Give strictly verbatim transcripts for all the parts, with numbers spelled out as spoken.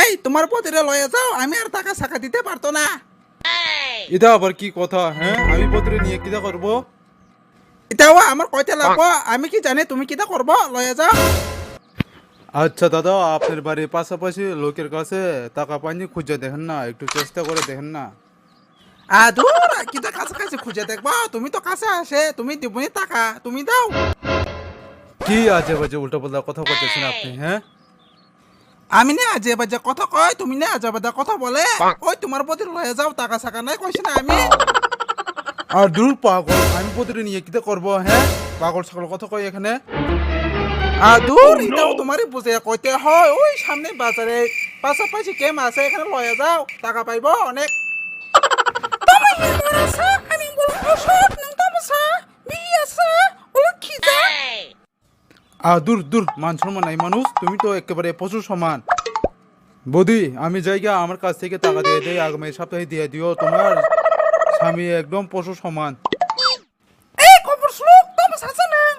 এই, তোমার বদিরে লয়ে যাও, আমি আর টাকা সাকা দিতে পারতো না। এটা আবার কি কথা, হ্যাঁ? আমি বদিরে নিয়ে কিতা করব? এটাও আমার কইতে লাগবো, আমি কি জানি তুমি কিতা করবো, লয়ে যাও। আচ্ছা দাদা, আপনার বাড়ির পাশাপাশি লোকের কাছে টাকা পাননি খুঁজে দেখেন না, একটু চেষ্টা করে দেখেন না। আদুর, কিতা কাছে কাছে খুঁজে দেখবো, তুমি তো কাছে আসে, তুমি দিবনি টাকা, তুমি দাও। কি আজে বাজে উল্টাপাল্টা কথা বলতেছেন আপনি, হ্যাঁ? আমি না আজে বাজে কথা কয়, তুমি না আজে বাজে কথা বলে। ওই তোমার বদিরে লয়ে যাও, টাকা সাকা নাই কইছি না আমি। আর দূর পাগল, আমি বদিরে নিয়ে কিতা করবো, হ্যাঁ? পাগল ছাগল কথা কয় এখানে। আর দূর, এটাও তোমারই বুঝে কইতে হয়। ওই সামনে বাজারে পাশাপাশি ক্যাম্প আছে, এখানে লয়ে যাও, টাকা পাইবো অনেক। তোমার এই বড় সা, আমি বলবো সব, নং তো বসা, বিয়ে আছে, ওলো খিদা। আহ, দূর, দূর, মান সম্মান নাই মানুষ, তুমি তো একেবারে পশু সমান। বৌদি, আমি যাইগা, আমার কাছ থেকে টাকা দিয়ে দেই, আগামী সপ্তাহে দিয়ে দিও, তোমার স্বামী একদম পশু সমান। এই কবর শ্লোক, tamo sasa nang?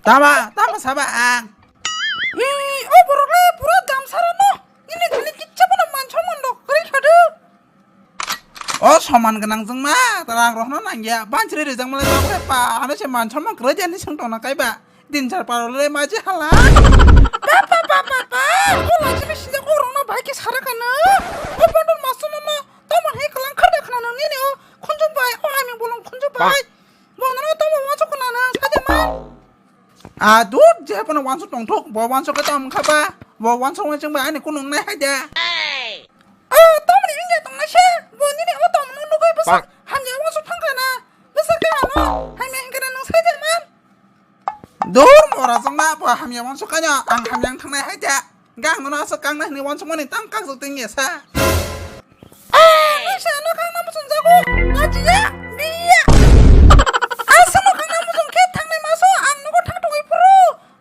Tama, tamo saba ang? Ih, o borok le pura damsara no. Ini thani kicha bono maan somman rok kwrwi khadu. O soman gwnang jwngma, rang rohno nangya, bansri rijak malai tabuk pa, ano se maan somman kwrwi de hinwi swng tongna kaiba. Din sar paro le maji hala. Pa, pa, pa, pa, pa. O lachi ni sinjak o rokno bai khe sara kana. O pandal master no no, tamo hai kwlang khar de khna nang nini o khunju bai, o ami bolong khunju bai. Bo no tamo wansuk khna nang saja ma. A dud, je pono wansuk tongthok, bo wansuk khe tamo kha ba. Bo wansuk wansuk ba ani kunung nai hai de. O, tamni wngya tongnaisa, bo nini o tongmano nugwi bwsa hamya wansuk thangkha na, bwsa khe ano hamya hwnkhe na nwng sai de man. Dur, mora jongma, bo hamya wansuk kanya, ang hamya wng thangnai hai de. Gang nono aswk kangnai hwnwi wansukmani tang kakjak tengya sa. A, nwngsa ano kangna muchung jago, lachiya, biya. Aswk no kangna muchung khe thangnai maso, ang nogo thang tongwi phuru.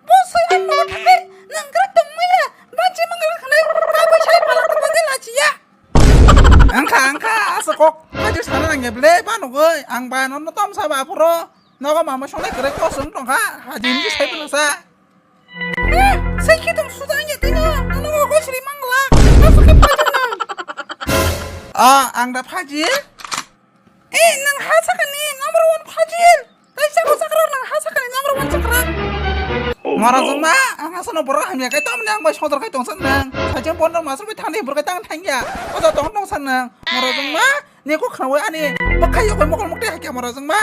Bo sai ang nogo thangwi nang gra tongmaya, banchi mangal khanai, kabui sai palak tongmani lachiya. Angkha, angkha, asa kok, maju sana nang ya ble, ba nogoi, ang ba nono tom sa ba phuru, nogo mama sonai kere kosong tongkha, hajin ji sai phuru sa. Hmm, sai khe tong suda ang ya tino, nono go sri mangla, asa khe phaji nang. Ah, ang da phaji? Eh, nang ha sakani number one phajil. Kaisa ko sakra nang ha sakani number one sakra. Mara jongma, ang asano borok hamya kai tamni ang bai sodor kai tongsa nang. Sajang pondro masur bai thani borok kai tang thangya. Oja tong tongsa nang. Mara jongma, ni ko khnawi ani bakhai yokoi mokol mukti hakya mara jongma.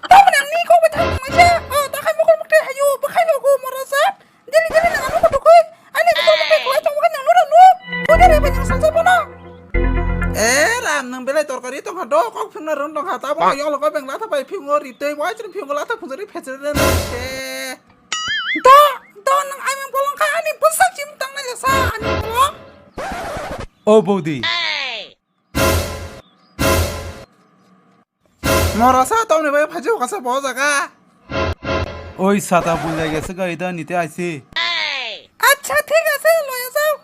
Tamni ang ni ko bai thang tongsa. O, takhai mokol mukti hayu, bakhai yogo mara jat. Dili dili nang ano kutukui. Ani kutuk kutuk kulai tongo nang nura nuk. Kuda rai banyang salsa bono. Eh, ram nang belai torkari tongkha do, kok phingna rung tongkha. Tabo yolo ko beng latha bai phingo ri tei wai chun phingo latha phunjari phechre re nang se. Do, do nang ai mang bolong kha ani bwsa chim tang nai sa ani bolong. O bodi. Morasa, tamni bai phaji hokasa bo jaga. Oi sata buljai gese ga ida nite aisi. Acha, thik ase, loya jao.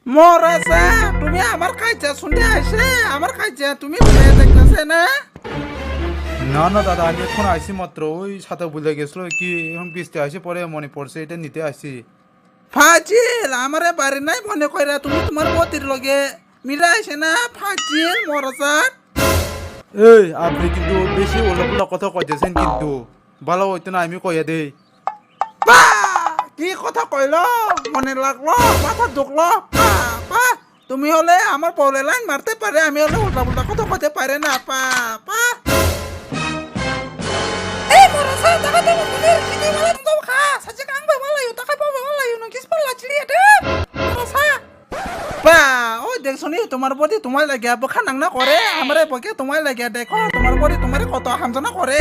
Morasa, tumi amar kaija sunte aise, amar kaija tumi bole dektase na? না না দাদা, আমি এখন আইছি মাত্র, ওই সাথে ভুলে গেছিল কি, এখন বৃষ্টি আসে পরে মনে পড়ছে, এটা নিতে আসি। Fajil, amare bari nai mone koira, tumi tomar botir loge milai se na, fajil, morasat. এই, আপনি কিন্তু বেশি উল্টাপাল্টা কথা কইতেছেন কিন্তু। ভালো হইতো না, আমি কইয়া দেই। Ba, ki kotha koilo, mone laglo, matha duklo, pa, pa. তুমি হলে আমার বউলে লাইন মারতে পারে, আমি হলে উল্টা উল্টা কথা কইতে পারে না, পা, পা। এই বড় সাহেব, দেখা তো বন্ধুদের খেতে বলে তো খা, সাজে কাং বে বলে, ইউ তাকে বলে বলে, ইউ নকিস বলে চিড়িয়ে দে। বড় সাহেব। Ba, ওই দেখছো নি, তোমার বডি তোমার লাগে, বখা নাং না করে, আমারে বকে তোমার লাগে, দেখো, তোমার বডি তোমারে কত হামজানা করে।